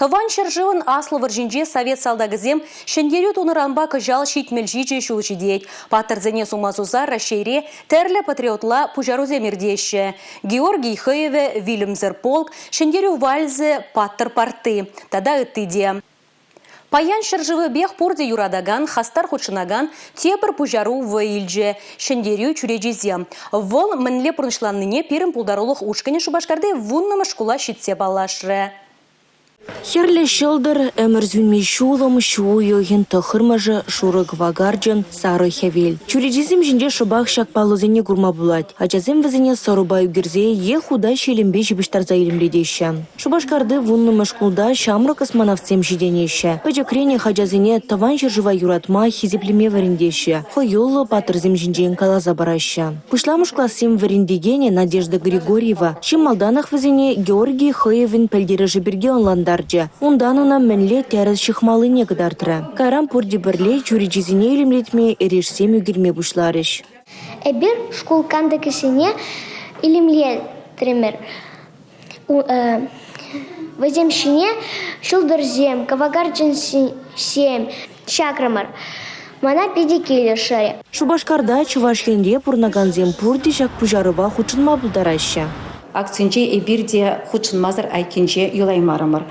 Тӑван ҫӗршывӑн Аслӑ вӑрҫинче совет салтакӗсем ҫӗнтерӳ тунӑранпа кӑҫал 77 ҫул ҫитет. Паттӑрсене сума суса Раҫҫейре тӗрлӗ патриотла пуҫарусем иртеҫҫӗ. Георгий хӑйӑвӗ, Вилӗмсӗр полк, Ҫӗнтерӳ вальсӗ, Паттӑр партти тата ытти те. Паян ҫӗршывӗпех пурте юратакан, хастар хутшӑнакан тепӗр пуҫару вӑй илчӗ – Ҫӗнтерӳ чӳречисем. Вӑл мӗнле пурнӑҫланнине пирӗн пултарулӑх ушкӑнӗ Шупашкарти вуннӑмӗш шкула ҫитсе паллашрӗ. Хӗрлӗ ҫӑлтӑр, ӗмӗр сӳнми ҫулӑм, ҫу уйӑхӗн тӑххӑрмӗшӗ, шурӑ кӑвакарчӑн, сарӑ хӗвел. Чӳречесем ҫинче шӑпах ҫак паллӑсене курма пулать. Ачасем вӗсене сӑрӑпа ӳкерсе е хута ҫилӗмпе ҫыпӑҫтарса илемлетеҫҫӗ. Шупашкарти вуннӑмӗш шкулта ҫамрӑк космонавтсем ҫитӗнеҫҫӗ. Пӗчӗкренех ачасене Тӑван ҫӗршыва юратма, хисеплеме вӗрентеҫҫӗ, хӑюллӑ паттӑрсем ҫинчен каласа параҫҫӗ. Пуҫламӑш классем вӗрентекенӗ Надежда Григорьева чи малтанах вӗсене Георгий хӑйӑвӗн пӗлтерӗшӗ пирки ӑнлантарчӗ. Унтан ӑна мӗнле тӗрӗс ҫыхмаллине кӑтартрӗ. Кайран пурте пӗрле чӳречесене илемлетме эрешсем ӳкерме пуҫларӗҫ. Эпир шкул кантӑкӗсене илемлетрӗмӗр. Вӗсем ҫине ҫӑлтӑрсем, кӑвакарчӑнсем ҫакрӑмӑр. Мана питӗ килӗшрӗ. Шупашкарта Чӑваш Енре пурӑнакансем пурте ҫак пуҫарӑва хутшӑнма пултараҫҫӗ. Акцинче эпир те хутшӑнмасӑр айккинче юлаймарӑмӑр.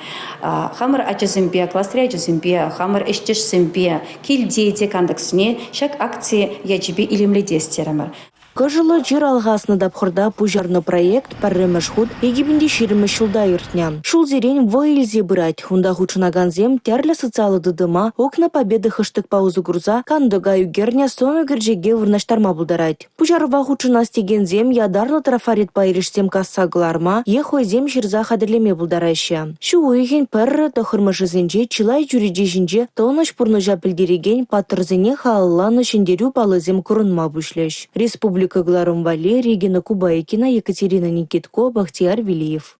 Хамӑр ачасемпе, класри ачасемпе, хамӑр ӗҫтешсемпе килте те кантӑксене ҫак акци ячӗпе илемлетес терӗмӗр. Кӑшӑллӑ чир алхаснӑ тапхӑрта пуҫарнӑ проект пӗрремӗш хут 2020 ҫулта иртнӗ. Ҫулсерен вӑй илсе пырать. Унта хутшӑнакансем тӗрлӗ социаллӑ тытӑма «Окна Победы» хэштегпа усӑ курса кантӑка ӳкернӗ сӑн ӳкерчӗке вырнаҫтарма пултарать. Пуҫарӑва хутшӑнас текенсем ятарлӑ трафаретпа эрешсем касса кӑларма е хӑйсем ҫырса хатӗрлеме пултараҫҫӗ. Ҫу уйӑхӗн пӗрре тӑххӑрмӗшӗсенче чылай чӳрече ҫинче тӑнӑҫ пурнӑҫа пӗлтерекен паттӑрсене халалланӑ ҫӗнтерӳ паллисем курӑнма пуҫлӗҫ. Республика кӑларӑм валли Регина Кубайкина, Екатерина Никитко, Бахтияр Велиев.